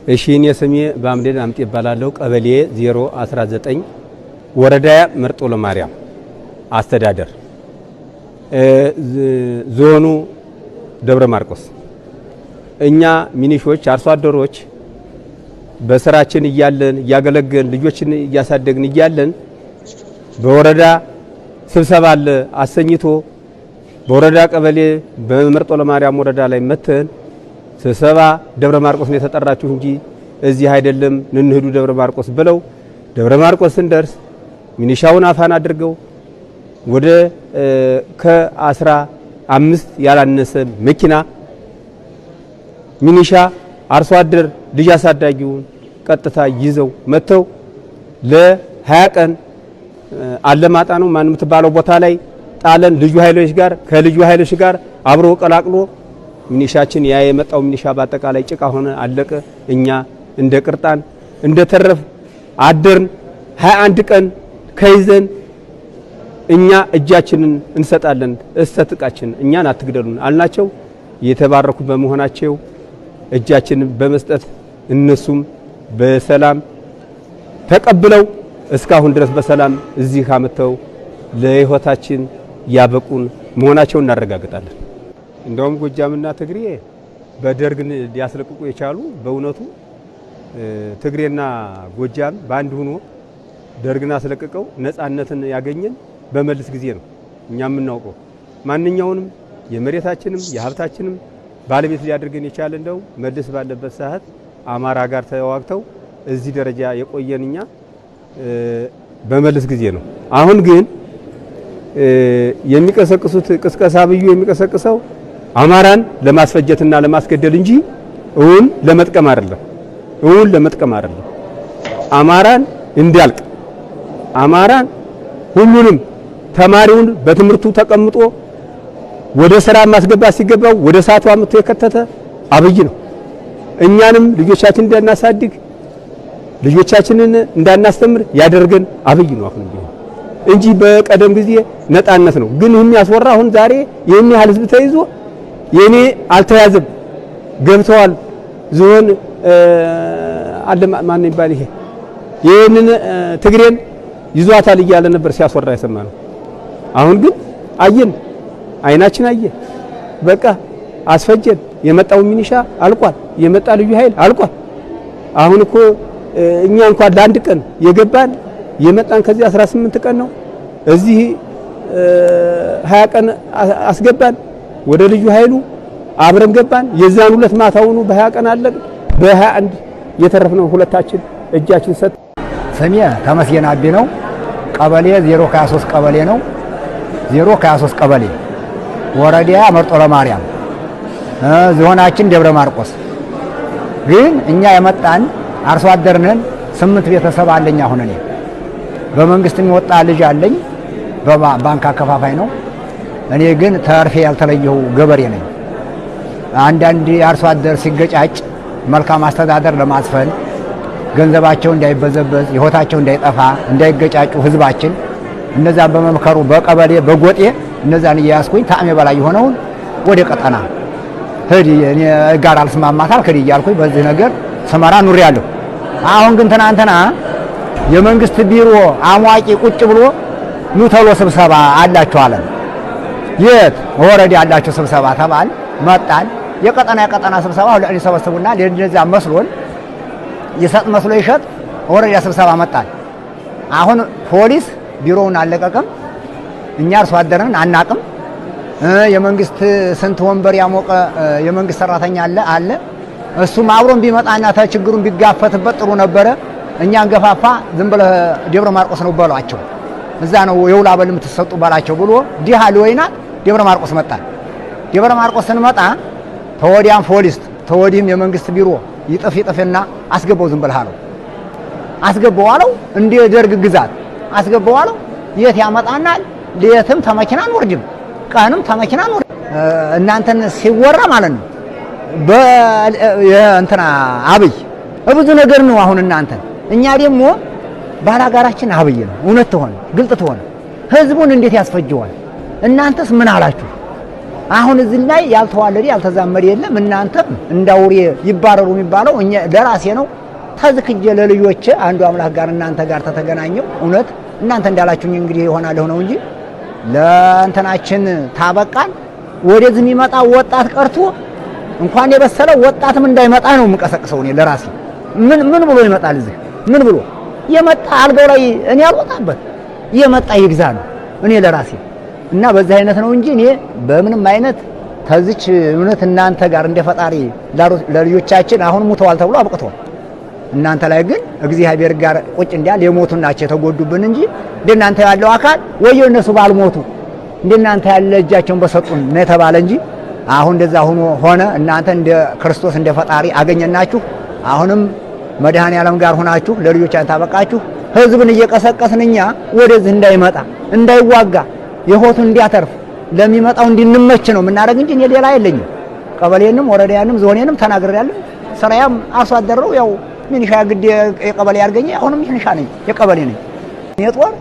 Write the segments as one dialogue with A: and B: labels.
A: እሺ እኔ ስሜ በአምዴን አምጤ እባላለሁ። ቀበሌ 019 ወረዳ መርጦ ለማርያም አስተዳደር ዞኑ ደብረ ማርቆስ። እኛ ሚኒሾች አርሶ አደሮች በስራችን እያለን እያገለገልን ልጆችን እያሳደግን እያለን በወረዳ ስብሰባ አለ አሰኝቶ በወረዳ ቀበሌ በመርጦ ለማርያም ወረዳ ላይ መተን ስብሰባ ደብረ ማርቆስ ነው የተጠራችሁ እንጂ እዚህ አይደለም፣ ንንሂዱ ደብረ ማርቆስ ብለው ደብረ ማርቆስ ስንደርስ ሚኒሻውን አፋን አድርገው ወደ ከ15 ያላነሰ መኪና ሚኒሻ አርሶ አደር ልጅ አሳዳጊውን ቀጥታ ይዘው መጥተው ለ20 ቀን አለማጣ ነው ማን የምትባለው ቦታ ላይ ጣለን። ልዩ ኃይሎች ጋር ከልዩ ኃይሎች ጋር አብሮ ቀላቅሎ ሚኒሻችን ያ የመጣው ሚኒሻ በአጠቃላይ ጭቃ ሆነ አለቀ። እኛ እንደ ቅርጣን እንደ ተረፍ አደርን። 21 ቀን ከይዘን እኛ እጃችንን እንሰጣለን እስተጥቃችን እኛን አትግደሉን አልናቸው። የተባረኩ በመሆናቸው እጃችንን በመስጠት እነሱም በሰላም ተቀብለው እስካሁን ድረስ በሰላም እዚህ አመተው ለሕይወታችን ያበቁን መሆናቸውን እናረጋግጣለን። እንደውም ጎጃምና ትግሬ በደርግ ሊያስለቅቁ የቻሉ በእውነቱ ትግሬና ጎጃም በአንድ ሆኖ ደርግን አስለቅቀው ነፃነትን ያገኘን በመልስ ጊዜ ነው። እኛ የምናውቀው ማንኛውንም የመሬታችንም የሀብታችንም ባለቤት ሊያደርገን የቻለ እንደው መልስ ባለበት ሰዓት አማራ ጋር ተዋግተው እዚህ ደረጃ የቆየን እኛ በመልስ ጊዜ ነው። አሁን ግን የሚቀሰቅሱት ቅስቀሳ ብዩ የሚቀሰቅሰው አማራን ለማስፈጀትና ለማስገደል እንጂ እውን ለመጥቀም አይደለም። እውን ለመጥቀም አይደለም። አማራን እንዲያልቅ አማራን ሁሉንም ተማሪውን በትምህርቱ ተቀምጦ ወደ ስራ ማስገባት ሲገባው ወደ ሰዓቱ አምጥቶ የከተተ አብይ ነው። እኛንም ልጆቻችን እንዳናሳድግ ልጆቻችንን እንዳናስተምር ያደርገን አብይ ነው። አሁን ቢሆን እንጂ በቀደም ጊዜ ነፃነት ነው። ግን ይህን ያስወራ አሁን ዛሬ ይህን ያህል ህዝብ ተይዞ የኔ አልተያዘም ገብተዋል። ዝሆን አለ ማን ይባል ይሄ ይህንን ትግሬን ይዟታል እያለ ነበር ሲያስወራ የሰማ ነው። አሁን ግን አየን፣ አይናችን አየ። በቃ አስፈጀን። የመጣው ሚኒሻ አልቋል። የመጣ ልዩ ኃይል አልቋል። አሁን እኮ እኛ እንኳን ለአንድ ቀን የገባን የመጣን ከዚህ 18 ቀን ነው። እዚህ 20 ቀን አስገባን ወደ ልዩ ኃይሉ አብረን ገባን። የዛን ሁለት ማታውኑ በ20 ቀን አለቅ። በ21 የተረፍነው ሁለታችን እጃችን ሰጥ።
B: ስሜ ተመስገን አቤ ነው። ቀበሌ 023 ቀበሌ ነው። 023 ቀበሌ ወረዳ መርጦ ለማርያም ዞናችን ደብረ ማርቆስ። ግን እኛ የመጣን አርሶ አደር ነን። 8 ቤተሰብ አለኝ። አሁን እኔ በመንግስት የሚወጣ ልጅ አለኝ። በባንክ አከፋፋይ ነው። እኔ ግን ተርፌ ያልተለየሁ ገበሬ ነኝ። አንዳንድ አርሶ አደር ሲገጫጭ መልካም አስተዳደር ለማስፈን ገንዘባቸው እንዳይበዘበዝ ሕይወታቸው እንዳይጠፋ እንዳይገጫጩ ህዝባችን እነዛን በመምከሩ በቀበሌ በጎጤ እነዛን እየያዝኩኝ ታዕሜ በላይ የሆነውን ወደ ቀጠና ሂድ እኔ ጋር አልስማማታል ክድ እያልኩኝ በዚህ ነገር ስመራ ኑሬያለሁ። አሁን ግን ትናንትና የመንግስት ቢሮ አሟቂ ቁጭ ብሎ ኑ ተሎ ስብሰባ አላችሁ አለን። የት ወረዳ ያላችሁ ስብሰባ ተባል መጣን። የቀጠና የቀጠና ስብሰባ ሁሉ ሰበሰቡና ለእንደዚያ መስሎን ይሰጥ መስሎ ይሸጥ ወረዳ ስብሰባ መጣን። አሁን ፖሊስ ቢሮውን አለቀቅም። እኛ አርሶ አደርን አናቅም። የመንግስት ስንት ወንበር ያሞቀ የመንግስት ሰራተኛ አለ እሱም አብሮን ቢመጣና ተችግሩን ቢጋፈትበት ጥሩ ነበረ። እኛን ገፋፋ ዝም ብለህ ደብረ ማርቆስ ነው በሏቸው፣ እዛ ነው የውላ በል የምትሰጡ በላቸው ብሎ ዲህ ሊወይናት ደብረ ማርቆስ መጣን። ደብረ ማርቆስ ስንመጣ ተወዲያም ፖሊስ ተወዲህም የመንግስት ቢሮ ይጥፍ ይጥፍና አስገባው ዝም ብለህ አለው። አስገባው አለው እንደ ደርግ ግዛት አስገባው አለው። የት ያመጣናል? ሌትም ተመኪና አንወርድም፣ ቀንም ተመኪና አንወርድም። እናንተን ሲወራ ማለት ነው በእንትና አብይ ብዙ ነገር ነው። አሁን እናንተን እኛ ደግሞ ባላጋራችን አብይ ነው። እውነት ተሆነ ግልጥ ተሆነ ህዝቡን እንዴት ያስፈጀዋል? እናንተስ ምን አላችሁ? አሁን እዚህ ላይ ያልተዋለደ ያልተዛመደ የለም። እናንተም እንዳውሬ ይባረሩ የሚባለው እኛ ለራሴ ነው ተዝክጄ ለልጆቼ አንዱ አምላክ ጋር እናንተ ጋር ተተገናኘው እውነት እናንተ እንዳላችሁኝ እንግዲህ ይሆናለሁ ነው እንጂ ለእንትናችን ታበቃን ወደዚህ የሚመጣ ወጣት ቀርቶ እንኳን የበሰለ ወጣትም እንዳይመጣ ነው የምቀሰቅሰው እኔ ለራሴ። ምን ምን ብሎ ይመጣል እዚህ? ምን ብሎ የመጣ አልጋው ላይ እኔ አልወጣበት የመጣ ይግዛ ነው እኔ ለራሴ እና በዚህ አይነት ነው እንጂ እኔ በምንም አይነት ተዚች እውነት እናንተ ጋር እንደ ፈጣሪ ለልጆቻችን አሁን ሙተዋል ተብሎ አብቅተዋል። እናንተ ላይ ግን እግዚአብሔር ጋር ቁጭ እንዲያል የሞቱ ናቸው የተጎዱብን እንጂ እንደናንተ ያለው አካል ወየው እነሱ ባልሞቱ እንደናንተ ያለ እጃቸውን በሰጡን ነው የተባለ እንጂ አሁን እንደዛ ሆኖ ሆነ። እናንተ እንደ ክርስቶስ እንደ ፈጣሪ አገኘናችሁ። አሁንም መድኃኔ ዓለም ጋር ሆናችሁ ለልጆቻችን ታበቃችሁ። ህዝብን እየቀሰቀስን እኛ ወደዚህ እንዳይመጣ እንዳይዋጋ የሆቱን እንዲያተርፍ ለሚመጣው እንዲንመች ነው የምናደርግ እንጂ እኔ ሌላ የለኝም። ቀበሌንም ወረዳያንም ዞኔንም ተናግሬያለሁ። ስራያም አርሶ አደር ነው። ያው ሚኒሻ ግድ የቀበሌ ያርገኝ። አሁንም ሚኒሻ ነኝ፣ የቀበሌ ነኝ። የኔ ጦር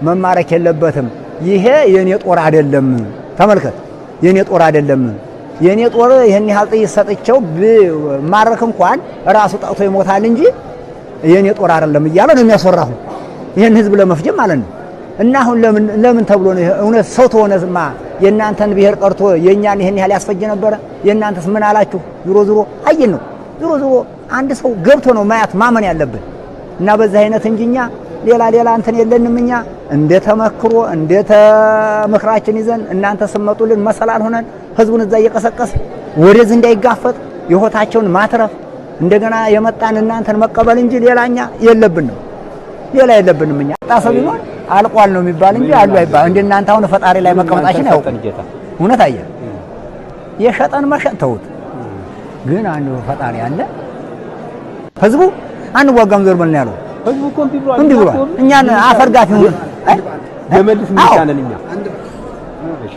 B: መማረክ የለበትም። ይሄ የኔ ጦር አይደለም። ተመልከት፣ የኔ ጦር አይደለም። የኔ ጦር ይሄን ያህል ጥይት ሰጥቼው ብማረክ እንኳን ራሱ ጠቅቶ ይሞታል እንጂ የኔ ጦር አይደለም እያለ ነው የሚያስወራሁ ይሄን ህዝብ ለመፍጀት ማለት ነው። እና አሁን ለምን ለምን ተብሎ ነው እውነት ሰው ተሆነማ የእናንተን ብሔር ቀርቶ የእኛን ይሄን ያህል ያስፈጅ ነበረ? የእናንተስ ምን አላችሁ? ዙሮ ዙሮ አየን ነው። ዙሮ ዙሮ አንድ ሰው ገብቶ ነው ማያት ማመን ያለብን። እና በዚህ አይነት እንጂ እኛ ሌላ ሌላ እንትን የለንም። እኛ እንደ ተመክሮ እንደ ተምክራችን ይዘን እናንተ ስመጡልን መሰላል ሆነን ህዝቡን እዛ እየቀሰቀስ ወደዚህ እንዳይጋፈጥ የሆታቸውን ማትረፍ እንደገና የመጣን እናንተን መቀበል እንጂ ሌላኛ የለብንም። ሌላ የለብንም። እኛ ጣሰው ቢሆን አልቋል ነው የሚባል እንጂ አሉ አይባል። እንደ እናንተ አሁን ፈጣሪ ላይ መቀመጣችን ያው እውነት አየህ፣ የሸጠን መሸጥ ተውት። ግን አንዱ ፈጣሪ አለ። ህዝቡ አንዋጋም ዞር በል ነው ያለው።
A: ህዝቡ እኮ እምቢ ብሏል።
B: እምቢ ብሏል። እኛን አፈርጋፊ ሁን
A: የመልስ ሚሊሻ ነን እኛ። እሺ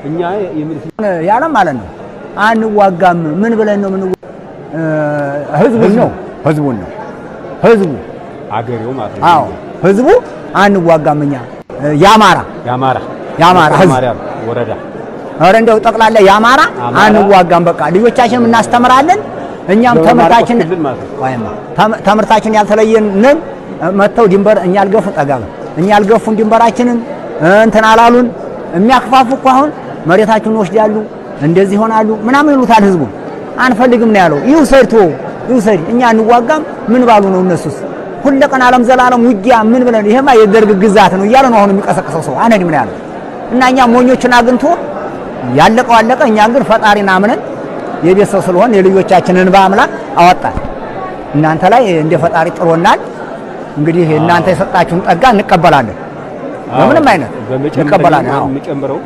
A: እኛ የመልስ
B: ያለ ማለት ነው። አንዋጋም ምን ብለን ነው ምን ህዝቡን ነው ህዝቡን ነው ህዝቡ
A: አገሬው ማለት ነው።
B: አዎ ህዝቡ አንዋጋም እኛ የአማራ
A: የአማራ
B: የአማራ ህዝብ
A: ማርያም ወረዳ
B: ኧረ እንደው ጠቅላላ የአማራ አንዋጋም። በቃ ልጆቻችንም እናስተምራለን። እኛም ተምርታችን ወይማ ተምርታችን ያልተለየንን መጥተው ድንበር እኛ አልገፉ ጠጋብ እኛ አልገፉን ድንበራችንን እንትን አላሉን። የሚያክፋፉ እኮ አሁን መሬታችሁን ወስዳሉ እንደዚህ ይሆናሉ ምናምን ይሉታል። ህዝቡ አንፈልግም ነው ያለው። ይውሰድ ተወው ይውሰድ፣ እኛ አንዋጋም። ምን ባሉ ነው እነሱስ ሁለ ቀን ዓለም ዘላለም ውጊያ ምን ብለን ይሄማ የደርግ ግዛት ነው እያለ ነው አሁን የሚቀሰቅሰው ሰው አንሄድም ነው ያለው። እና እኛ ሞኞችን አግኝቶ ያለቀው አለቀ። እኛ ግን ፈጣሪን አምነን የቤት ሰው ስለሆን የልጆቻችንን እንባ አምላክ አወጣን። እናንተ ላይ እንደ ፈጣሪ ጥሎናል። እንግዲህ እናንተ የሰጣችሁን ጠጋ እንቀበላለን፣ በምንም አይነት እንቀበላለን። አዎ
A: የምጨምረው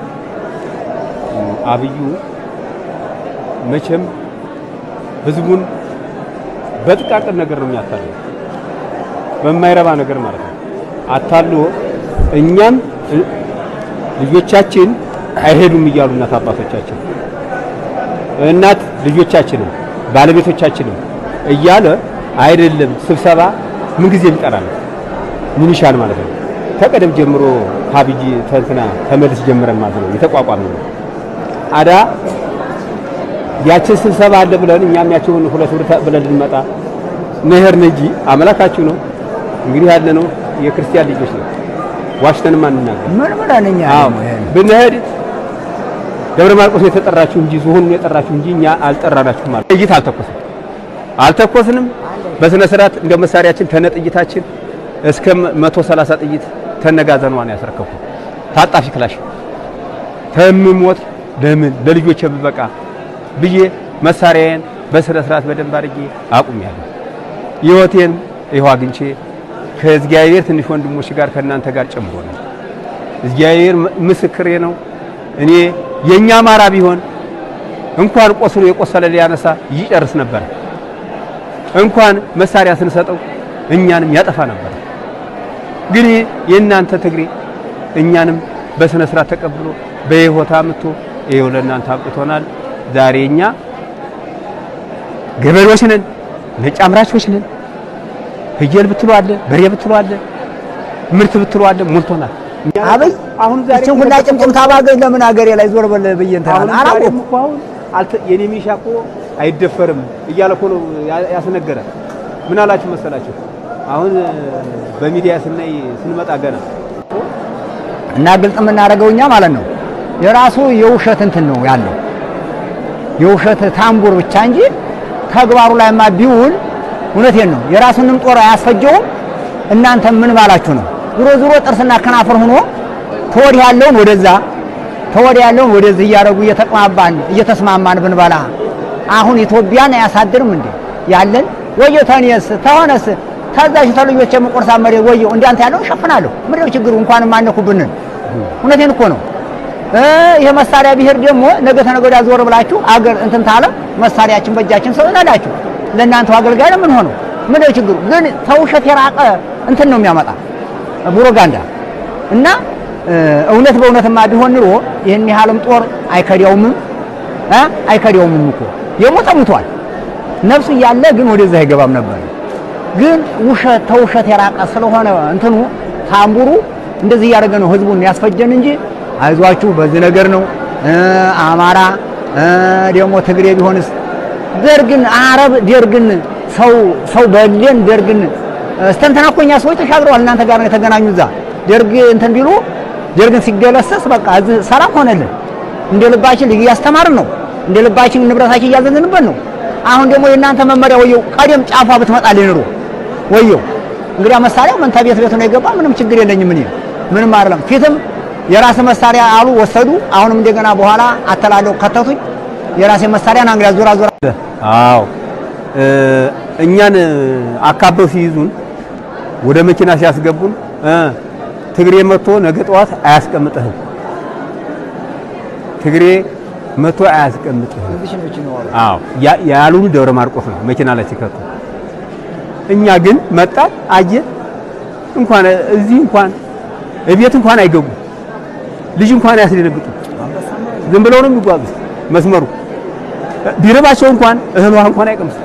A: አብዩ መቼም ህዝቡን በጥቃቅን ነገር ነው የሚያታልለው፣ በማይረባ ነገር ማለት ነው። አታሎ እኛም ልጆቻችን አይሄዱም እያሉ እናት አባቶቻችን እናት ልጆቻችንም ባለቤቶቻችንም እያለ አይደለም ስብሰባ ምን ጊዜ ይጠራል ሚኒሻን ማለት ነው። ከቀደም ጀምሮ ካብይ ተንትና ተመልስ ጀምረን ማለት ነው የተቋቋመ ነው። አዳ ያችን ስብሰባ አለ ብለን እኛም ያቸውን ሁለት ብር ብለን ልንመጣ ነህር እንጂ አምላካችሁ ነው እንግዲህ ያለ ነው የክርስቲያን ልጆች ነው። ዋሽተንም አንናገር
B: ምን ብለን እኛ
A: አዎ ብንሄድ ደብረ ማርቆስ ነው የተጠራችሁ እንጂ ዝሆኑ ነው የጠራችሁ እንጂ እኛ አልጠራናችሁም ማለት ጥይት አልተኮስንም አልተኮስንም። በስነ ስርዓት እንደ መሳሪያችን ተነጥይታችን እስከ 130 ጥይት ተነጋዘኗን ያስረከብኩ ታጣፊ ክላሽ ተምሞት ለምን ለልጆቼ ብበቃ ብዬ መሳሪያዬን በስነ ስርዓት በደንብ አድርጌ አቁሜያለሁ። ህይወቴን ይኸው አግኝቼ ከእግዚአብሔር ትንሽ ወንድሞች ጋር ከእናንተ ጋር ጨምሮ ነው። እግዚአብሔር ምስክሬ ነው። እኔ የኛ አማራ ቢሆን እንኳን ቆስሎ የቆሰለ ሊያነሳ ይጨርስ ነበር። እንኳን መሳሪያ ስንሰጠው እኛንም ያጠፋ ነበር። ግን የእናንተ ትግሬ እኛንም በስነ ስርዓት ተቀብሎ በይሆታ አምጥቶ ይኸው ለእናንተ አብቅቶናል። ዛሬ እኛ ገበሬዎች ነን፣ ነጭ አምራቾች ነን። ፍየል ብትሉ አለ፣ በሬ ብትሉ አለ፣ ምርት ብትሉ አለ፣ ሞልቶናል።
B: አብይ
A: አሁን ዛሬ
B: እችን ሁላ ጭምጭምታ ባገኝ ለምን አገሬ ላይ ዞር በል ብዬ እንትን
A: አሁን
B: አላወኩም።
A: ዛሬም እኮ አሁን የኔ ሚሊሻ እኮ አይደፈርም እያለ እኮ ነው ያስነገረ። ምን አላችሁ መሰላችሁ? አሁን በሚዲያ ስናይ ስንመጣ ገና
B: እና ግልጽ የምናደርገው እኛ ማለት ነው የራሱ የውሸት እንትን ነው ያለው የውሸት ታምቡር ብቻ እንጂ ተግባሩ ላይማ ቢውል እውነቴን ነው የራሱንም ጦር አያስፈጀውም። እናንተ ምን ባላችሁ ነው? ዙሮ ዙሮ ጥርስና ከናፈር ሆኖ ተወዲህ ያለውን ወደዛ ተወዲህ ያለውን ወደዚህ እያደረጉ እየተቅማባን እየተስማማን ብንበላ አሁን ኢትዮጵያን አያሳድርም እንዴ? ያለን ወየው ተኔስ ተሆነስ ታዛዥ ተልጆች የምቆርሳ መሬት ወየው እንዳንተ ያለውን እሸፍናለሁ። ምንድነው ችግሩ? እንኳንም አነኩብንን። እውነቴን እኮ ነው። ይሄ መሳሪያ ብሄር ደግሞ ነገ ተነገ ወዲያ ዞር ብላችሁ አገር እንትን ታለ መሳሪያችን በእጃችን ሰው እናላችሁ ለእናንተው አገልጋይ ነው ምን ሆነው ምንድነው ችግሩ? ግን ተውሸት የራቀ እንትን ነው የሚያመጣ ፕሮፓጋንዳ እና እውነት በእውነትማ ቢሆን ኑሮ ይህን ያህልም ጦር አይከዲያውም አይከዲያውም እኮ የሞተ ሙቷል። ነፍሱ እያለ ግን ወደዛ አይገባም ነበር። ግን ውሸት ተውሸት የራቀ ስለሆነ እንትኑ ታምቡሩ እንደዚህ እያደረገ ነው ህዝቡን ያስፈጀን እንጂ አይዟችሁ በዚህ ነገር ነው አማራ ደግሞ ትግሬ ቢሆንስ ደርግን አረብ ደርግን ሰው በሌን ደርግን እስተንተና እኮ እኛ ሰዎች ተሻግረዋል። እናንተ ጋር ነው የተገናኙ እዛ ደርግ እንትን ቢሉ ደርግን ሲገለሰስ በቃ እዚህ ሰላም ሆነልን። እንደ ልባችን ልጅ እያስተማርን ነው። እንደ ልባችን ንብረታችን እያዘዝንበት ነው። አሁን ደግሞ የእናንተ መመሪያ ወየው ቀደም ጫፏ ብትመጣልኝ ኑሮ ወየው እንግዲያ መሳሪያው መንታ ቤት ቤቱ ነው የገባ። ምንም ችግር የለኝም እኔ ምንም አይደለም። ፊትም የራስ መሳሪያ አሉ ወሰዱ። አሁንም እንደገና በኋላ አተላለው ከተቱኝ። የራሴ መሳሪያ ና እንግዲያ ዞራ ዞራ
A: አዎ እኛን አካበው ሲይዙን ወደ መኪና ሲያስገቡን ትግሬ መጥቶ ነገ ጠዋት አያስቀምጥህም፣ ትግሬ መጥቶ አያስቀምጥህም። አዎ ያሉን ደብረ ማርቆስ ነው መኪና ላይ ሲከቱ። እኛ ግን መጣን አየን። እንኳን እዚህ እንኳን እቤት እንኳን አይገቡ፣ ልጅ እንኳን አያስደነግጡ። ዝም ብለው ነው የሚጓዙት። መስመሩ ቢርባቸው እንኳን እህል ውሃ እንኳን አይቀምሱ፣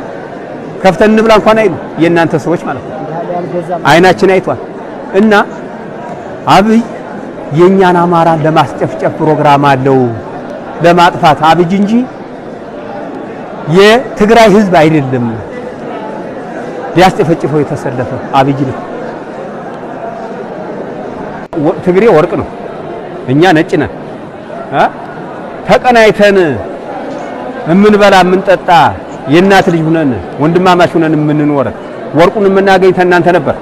A: ከፍተን እንብላ እንኳን አይሉ። የእናንተ ሰዎች ማለት ነው። አይናችን አይቷል። እና አብይ የእኛን አማራን ለማስጨፍጨፍ ፕሮግራም አለው ለማጥፋት አብይ እንጂ የትግራይ ህዝብ አይደለም ሊያስጨፈጭፈው የተሰለፈ አብይ ነው። ትግሬ ወርቅ ነው፣ እኛ ነጭ ነን። ተቀናይተን የምንበላ የምንጠጣ የእናት ልጅ ሁነን ወንድማማች ሁነን የምንኖር ወርቁን የምናገኝ ተናንተ ነበር።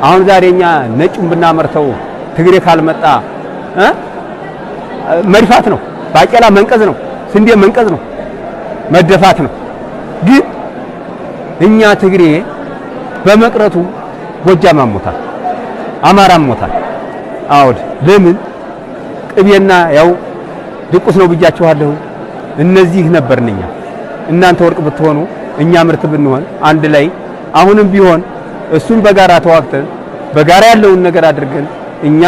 A: አሁን ዛሬ እኛ ነጩን ብናመርተው ትግሬ ካልመጣ መድፋት ነው፣ ባቄላ መንቀዝ ነው፣ ስንዴ መንቀዝ ነው፣ መደፋት ነው። ግን እኛ ትግሬ በመቅረቱ ጎጃም አሞታል፣ አማራም ሞታል። አውድ ለምን ቅቤና ያው ድቁስ ነው ብያችኋለሁ። እነዚህ ነበርን እኛ። እናንተ ወርቅ ብትሆኑ እኛ ምርት ብንሆን አንድ ላይ አሁንም ቢሆን እሱን በጋራ ተዋግተን በጋራ ያለውን ነገር አድርገን እኛ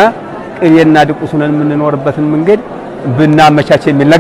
A: ቅቤና ድቁስ ሆነን የምንኖርበትን መንገድ ብናመቻች የሚል ነገር